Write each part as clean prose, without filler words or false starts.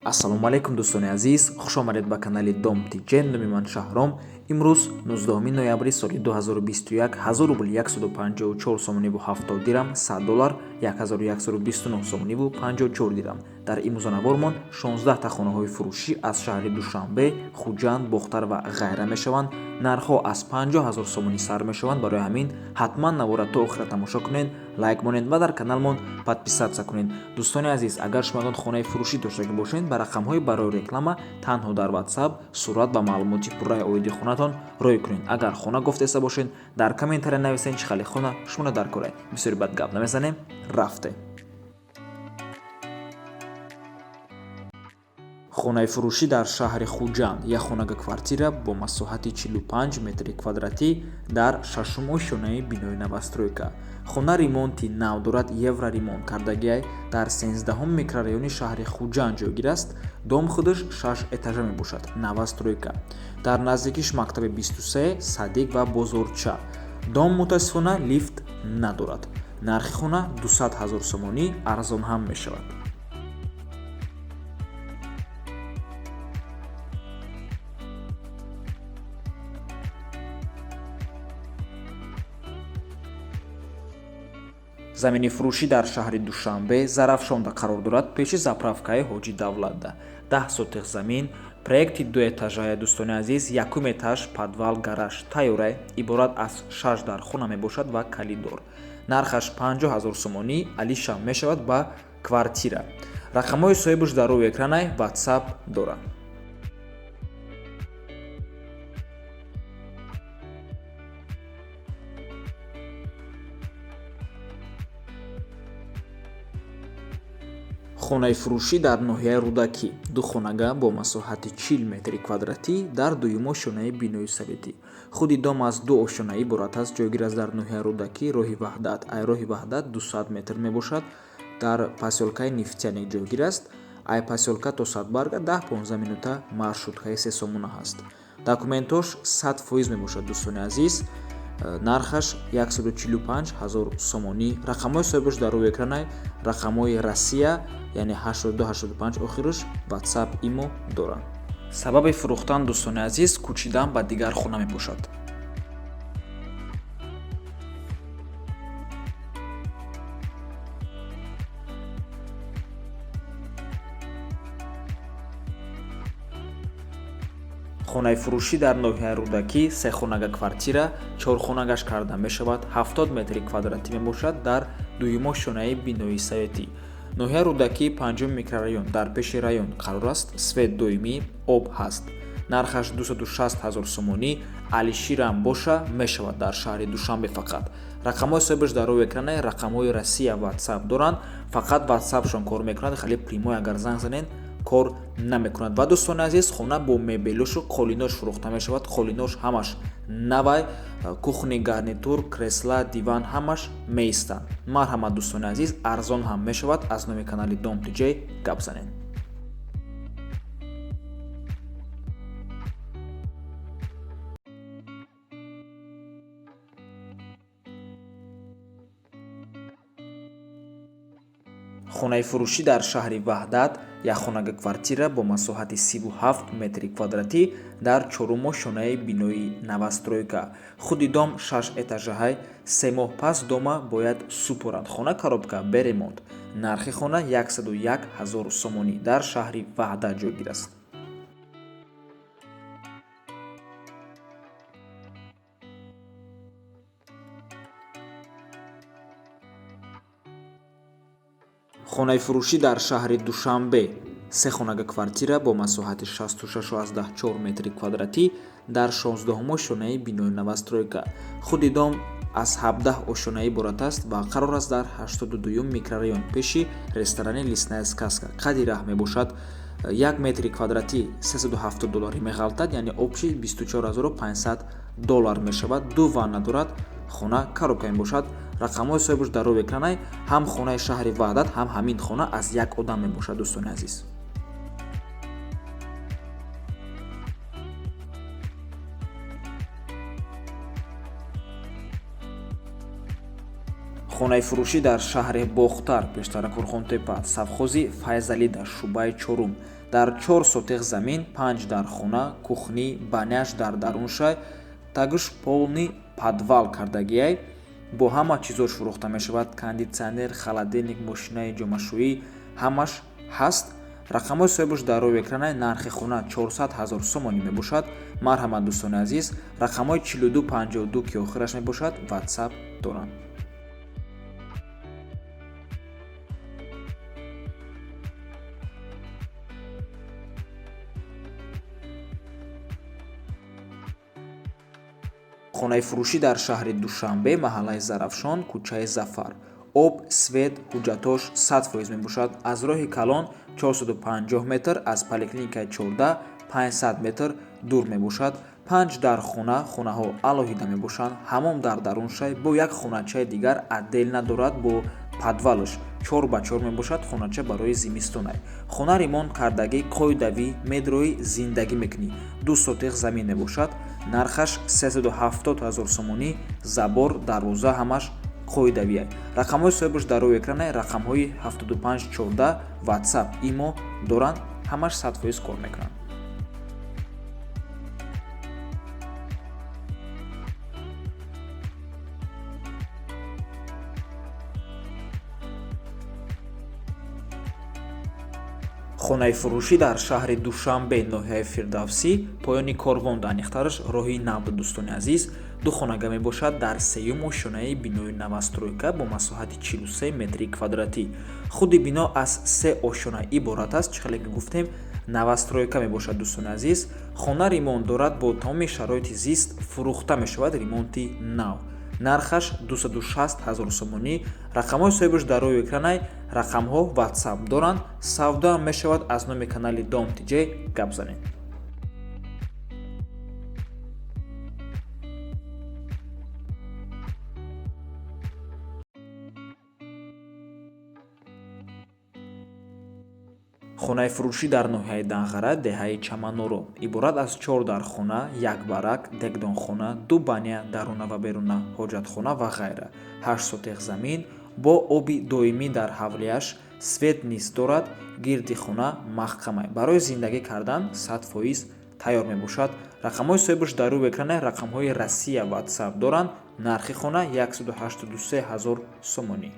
Ассалому алайкум, дӯстони азиз, хуш омадед ба канали Дом ТЖ. Номи ман Шаҳром. Имрӯз 19 ноябри соли 2021, 1000 рубл 154 сомониву 70 дирам, 100 доллар 1129 сомониву 54 дирам. Дар имрӯзанавормон 16 та хонаҳои фурӯшӣ аз шаҳри Душанбе, Хуҷанд, Бохтар ва ғайра мешаванд. Нархҳо аз 50 ҳазор сомонӣ сар мешаванд. Барои ҳамин ҳатман навора то охира тамошо кунед, лайк монед ва дар каналмон подписаться кунед. Дӯстони азиз, агар шумо ягон хонаи фурӯшӣ доштагӣ бошед, ба рақамҳои барои реклама танҳо дар WhatsApp сурат ва маълумоти пурраи оиди хонатон рой кунед. Агар хона гуфтеста бошед, дар комментария нависед, чӣ хеле хона шуморо дар кора. Бисёри бад гап намезанем, рафтем. Хонаи фурӯшӣ дар шаҳри Хуҷанд, як хонага квартира бо масоҳати 45 метри квадратӣ дар шашум ошёнаи бинои новостройка. Хона ремонти нав дорад, евроремонт кардагиай. Дар 13-ҳум микрорайони шаҳри Хуҷанд ҷойгир аст. Дом худаш шаш этажа мебошад, новостройка. Дар наздикиш мактаби 23, садик ва бозорча. Дом мутаассифона лифт надорад. Нархи хона 200 ҳазор сомонӣ, арзон ҳам мешавад. Замини фурӯшӣ дар шаҳри Душанбе, Зарафшонда қарор дорад, пеши заправкаи Ҳоҷи Давлатда. 10 сотих замин, проекти дуэтажая. Дӯстони азиз, якум этаж, подвал, гараж тайёрай, иборат аз шаш дар хона мебошад ва коридор. Нархаш 50 ҳазор сомонӣ, алишам мешавад ба квартира. Рақамҳои соҳибаш дар рӯи экранай, WhatsApp дорад. Хонаи фурӯшӣ дар ноҳияи Рӯдакӣ, ду хонага бо масоҳати 40 метри квадратӣ дар дуюм ошёнаи бинои советӣ. Худи дом аз ду ошёна иборат аст, ҷойгир аст дар ноҳияи Рӯдакӣ, роҳи Ваҳдат. Ай роҳи Ваҳдат 200 метр мебошад. Дар посёлкаи Нефтяник ҷойгир аст. Ай посёлка то Садбарга 10-15 минута маршруткаи сесомона ҳаст. Документош 100% мебошад, дӯстони азиз. Нархаш 145 ҳазор сомонӣ. Рақамҳои соҳибаш дар рӯи экранай, рақамҳои Россия, яъне 8285 охираш, WhatsApp, имо доранд. Сабаби фурӯхтан, дӯстони азиз, кӯчидан ба дигар хона мебошад. Хонаи фурӯшӣ дар ноҳияи Рӯдакӣ, сехонага квартира, чорхонагаш карда мешавад, 70 метри квадратӣ мебошад, дар дуюм ошёнаи бинои советӣ. Ноҳияи Рӯдакӣ, панҷум микрорайон, дар пеши район қарор аст. Свет доимӣ, об ҳаст. Нархаш 260 ҳазор сомонӣ, алиширам боша мешавад, дар шаҳри Душанбе фақат. Рақамҳои соҳибаш дар рӯи экране, рақамҳои Россия, WhatsApp доранд. Фақат WhatsAppшон кор мекунад, хеле прямой агар занг занед, кор намекунад. Ва, дӯстони азиз, хона бо мебелошу қолинош фурӯхта мешавад. Қолинош ҳамаш навай, кухонный гарнитур, кресла, диван ҳамаш меистанд. Марҳамат, дӯстони азиз, арзон ҳам мешавад. Аз номи канали Дом ТЖ гап занед. Хонаи фурӯшӣ дар шаҳри Ваҳдат, якхонага квартира бо масоҳати 37 метри квадратӣ дар чорум ошёнаи бинои новостройка. Худи дом шаш этажаҳай. 3 моҳ пас дома бояд супоранд. Хона коробка, бе ремонт. Нархи хона 101 ҳазор сомонӣ, дар шаҳри Ваҳдат ҷойгир аст. Хонаи фурӯшӣ дар шаҳри Душанбе, сехонага квартира бо масоҳати 66,4 метри квадратӣ дар 16-ум ошёнаи бинои новостройка. Худи дом аз 17 ошёна иборат аст ва қарор аст дар 82-юм микрорайон, пеши ресторани Лесная сказка. Қади раҳ мебошад. 1 метри квадратӣ 370 доллари меғалтад, яъне общий 24 500 доллар мешавад. Ду ванна дорад. Хона коробка мебошад. Рақамҳои соҳибаш дар рӯи экранай. Ҳам хонаи шаҳри Ваҳдат, ҳам ҳамин хона аз як одам мебошад, дӯстони азиз. Хонаи фурӯшӣ дар шаҳри Бохтар, пештара Қурғонтепа, совхози Файзалида, шӯъбаи чорум. Дар 4 сотих замин, 5 дар хона, кухни, баняш дар даруншай, тагш полный подвал кардагиай. Бо ҳама чизош фурӯхта мешавад: кондитсионер, холодильник, мошинаи ҷомашӯӣ ҳамаш ҳаст. Рақамҳои соҳибаш дар рӯи экранай. Нархи хона 400 ҳазор сомонӣ мебошад. Марҳамат, дӯстони азиз, рақамҳои 4252 ки охираш мебошад, WhatsApp доранд. Хонаи фурӯшӣ дар шаҳри Душанбе, маҳаллаи Зарафшон, кӯчаи Зафар. Об, свет, ҳуҷҷатош 100% мебошад. Аз роҳи калон 450 метр, аз поликлиникаи 14 500 метр дур мебошад. 5 дар хона, хонаҳо алоҳида мебошанд. Ҳамом дар даруншай, бо як хоначаи дигар отдельно дорад бо подвалаш. 4 ба 4 мебошад, хонача барои зимистонай. Хона ремонт кардагӣ, қоидавӣ, медрои зиндагӣ мекунӣ. 2 сотих замин мебошад. Нархаш 370 ҳазор сомонӣ, забор, дарвоза ҳамаш қоидавиай. Рақамҳои соҳибаш дар рӯи экранай, рақамҳои 7514 WhatsApp, Imo доранд, ҳамаш 100% кор мекунанд. Хонаи фурӯшӣ дар шаҳри Душанбе, ноҳияи Фирдавсӣ, поёни корвон, аниқтараш роҳи нав, дӯстони азиз, ду хонага мебошад дар сеюм ошёнаи бинои новостройка бо масоҳати 43 метри квадратӣ. Худи бино аз се ошёна иборат аст, чӣ хеле ки гуфтем, новостройка мебошад, дӯстони азиз. Хона ремонт дорад, бо тамоми шароити зист фурӯхта мешавад, ремонти нав. Нархаш 260 ҳазор сомонӣ. Рақамҳои соҳибаш дар рӯи экранай, рақамҳо WhatsApp доранд. Савдоам мешавад, аз номи канали Дом ТЖ гап занед. Хонаи фурӯшӣ дар ноҳияи Данғара, деҳаи Чаманоро, иборат аз 4 дархона, як барак, дегдонхона, 2 баня, даруна ва беруна, ҳоҷатхона ва ғайра. 8 сотих замин бо оби доимӣ дар ҳавлияш, свет низ дорад, гирди хона маҳкамай. Барои зиндагӣ кардан 100% тайёр мебошад. Рақамҳои соҳибаш дар рӯи экрана, рақамҳои Россия WhatsApp доранд. Нархи хона 183 ҳазор сомонӣ.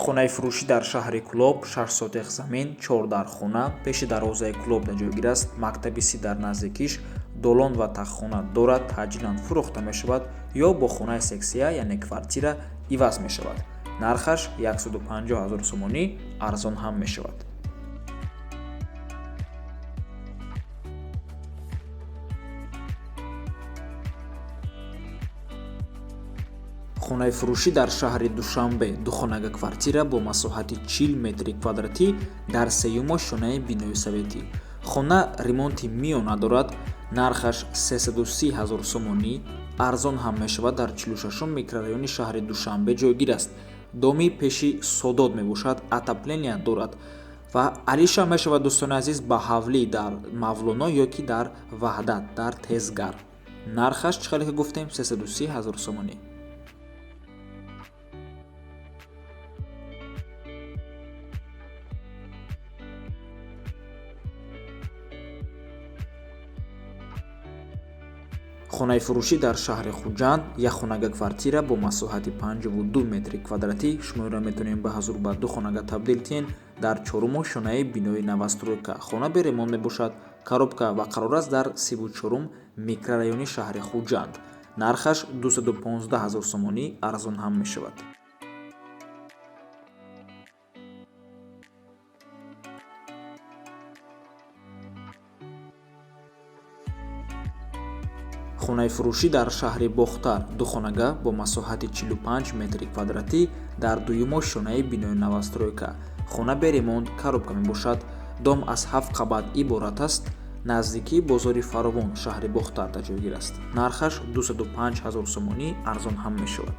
Хонаи фурӯшӣ дар шаҳри Кӯлоб, 6 сотих замин, 4 дархона, пеши дарвозаи Кӯлоб дар ҷойгир аст, мактаби си дар наздикиш, долон ва таххона дорад, таъҷилан фурӯхта мешавад ё бо хонаи сексия, яъне квартира иваз мешавад. Нархаш 150 ҳазор сомонӣ, арзон ҳам мешавад. Хонаи фурӯшӣ дар шаҳри Душанбе, духонага квартира бо масоҳати 40 метри квадратӣ дар сеюм ошёнаи бинои советӣ. Хона ремонти миёна дорад, нархаш 330 ҳазор сомонӣ, арзон ҳам мешавад, дар 46 микрорайони шаҳри Душанбе ҷойгир аст. Доми пеши Содот мебошад, отопления дорад ва алиша мешавад, дӯстони азиз, ба ҳавлӣ дар Мавлоно ё ки дар Ваҳдат дар Тезгар. Нархаш чӣ хеле ки гуфтем 330 ҳазор сомонӣ. Хонаи фурӯшӣ дар шаҳри Хуҷанд, як хонага квартира бо масоҳати 52 метри квадратӣ. Шуморо метавонем ба ҳазур ба ду хонага табдил диҳем дар чорум ошёнаи бинои новостройка. Хона беремонт мебошад, коробка ва қарор аст дар 34 микрорайони шаҳри Хуҷанд. Нархаш 215 ҳазор сомонӣ, арзон ҳам мешавад. Хонаи фурӯшӣ дар шаҳри Бохтар, ду хонага бо масоҳати 45 метри квадратӣ дар дуюм ошёнаи бинои новостройка. Хона беремонт, коробка мебошад. Дом аз 7 қабат иборат аст. Наздикии бозори Фаровон шаҳри Бохтар дар ҷойгир аст. Нархаш 205 ҳазор сомонӣ, арзон ҳам мешавад.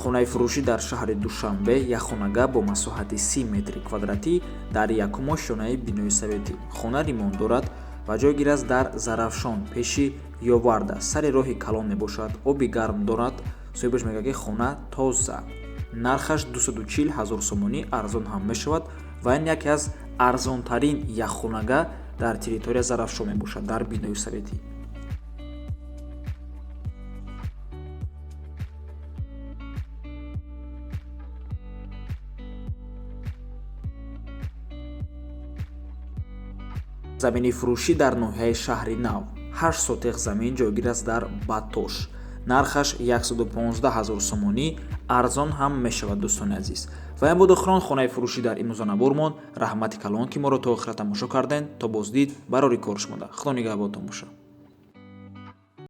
Хонаи фурӯшӣ дар шаҳри Душанбе, якхонага бо масоҳати 30 метри квадратӣ дар якум ошёнаи бинои советӣ. Хона ремонт дорад ва ҷойгир аст дар Зарафшон, пеши Ёварда, сари роҳи калон мебошад, оби гарм дорад. Соҳибаш мегӯяд, ки хона тоза. Нархаш 240 ҳазор сомонӣ, арзон ҳам мешавад ва ин яке аз арзонтарин якхонага дар территория Зарафшон мебошад, дар бинои советӣ. Замини фурӯшӣ дар ноҳияи Шаҳри Нав, 8 сотиқ замин ҷойгир аст дар Батош. Нархаш 115 ҳазор сомонӣ, арзон ҳам мешавад, дӯстони азиз. Ва ин буд охирон хонаи фурӯшӣ дар имрӯза набормон. Раҳмати калон, ки моро то охира тамошо карден. То боздид, барори кор шумода. Худо нигаҳбонтон бошад.